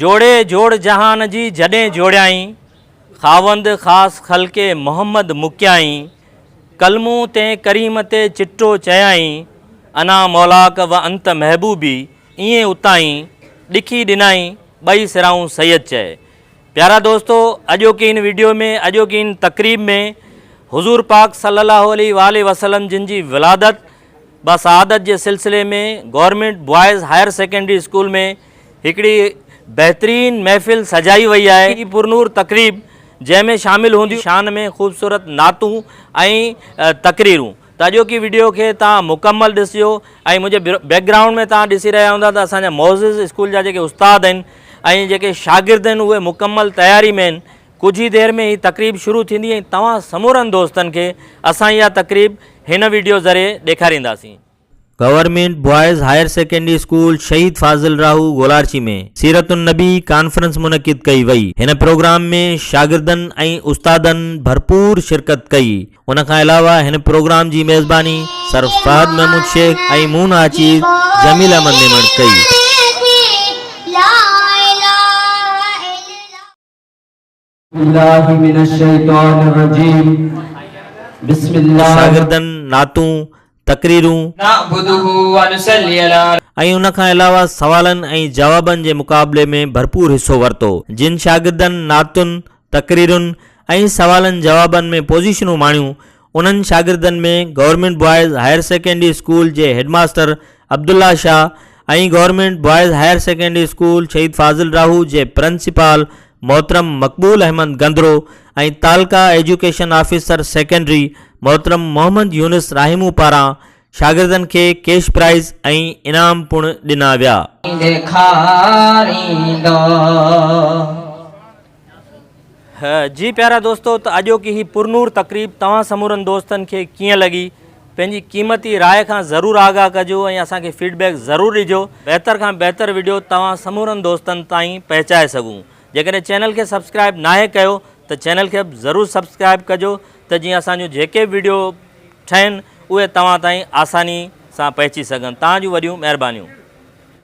جوڙي جوڙ جهان جي جڏهن جوڙيائين، خاوند خاص خلق محمد مڪيائين، ڪلمون تنهن ڪريم تي چٽو چيائين، انا مولاڪ و انت محبوبي، ائين اتائين، ڏکي ڏنائين، ٻئي سرائون سيد چئي. پيارا دوستو اڄوڪي هن وڊيو ۾ اڄوڪي هن تقريب ۾ حضور پاڪ صلي الله عليه واٰله وسلم جن جي ولادت بسعادت جي سلسلي ۾ government boys higher secondary school ۾ هڪڙي بهترين محفل سجائي وئي آهي. هي پرنور تقريب جنهن ۾ شامل هونديون شان ۾ خوبصورت نعتون ۽ تقريرون ته اڄوڪي وڊيو کي توهان مڪمل ڏسجو ۽ منهنجي بيڪ گرائونڊ ۾ توهان ڏسي رهيا هوندا ته اسان جا معزز اسڪول جا جيڪي استاد آهن ۽ جيڪي شاگرد آهن اهي مڪمل تياري ۾ آهن ڪجهه ئي دير ۾ هي تقريب شروع ٿيندي ۽ توهان سمورن دوستن کي اسان اها تقريب هن وڊيو ذريعي ڏيکارينداسين. Government boys higher secondary school Shaheed Fazil Rahu Golarchi ۾ Seerat Ulnabi conference منعقد ڪئي وئي. هن پروگرام ۾ شاگردن ۽ استادن ڀرپور شرڪت ڪئي. ان کان علاوه هن پروگرام جي ميزباني سر فهد محمود شيخ ۽ مون ناچيز جميل احمد ميمڻ ڪئي. بالله من الشيطان الرجيم بسم الله. شاگردن نعتون، تقريرون، نعبده ونصلي علي. ۽ ان کان علاوه سوالن ۽ جوابن جي مقابلي ۾ ڀرپور حصو ورتو. جن شاگردن نعتن، تقريرن ۽ سوالن جوابن ۾ پوزيشنون ماڻيون، انهن شاگردن ۾ government boys higher secondary school جي head master Abdullah Shah ۽ government boys higher secondary school Shaheed Fazil Rahu جي پرنسپال محترم مقبول احمد گندرو ۽ تعلقه ايجوڪيشن آفيسر سيڪنڊري محترم محمد يونس راهيمون پاران شاگردن کي ڪيش پرائز ۽ انعام پڻ ڏنا ويا. ڏيکاريندو. جي پيارا دوستو ته اڄوڪي هي پرنور تقريب توهان سمورن دوستن کي ڪيئن لڳي پنهنجي قيمتي راء کان ضرور آگاهه ڪجو ۽ اسان کي فيڊ بيڪ ضرور ڏجو بهتر کان بهتر وڊيو توهان سمورن دوستن تائين پهچائي سگهون جيڪڏهن چينل کي سبسڪرائب ناهي ڪيو ته چينل کي به ضرور سبسڪرائب ڪجو ته جيئن اسان جون جيڪي به وڊيو ٺهن اهي توهان تائين آساني سان پهچي سگهن توهان جون وڏيون مهربانيون.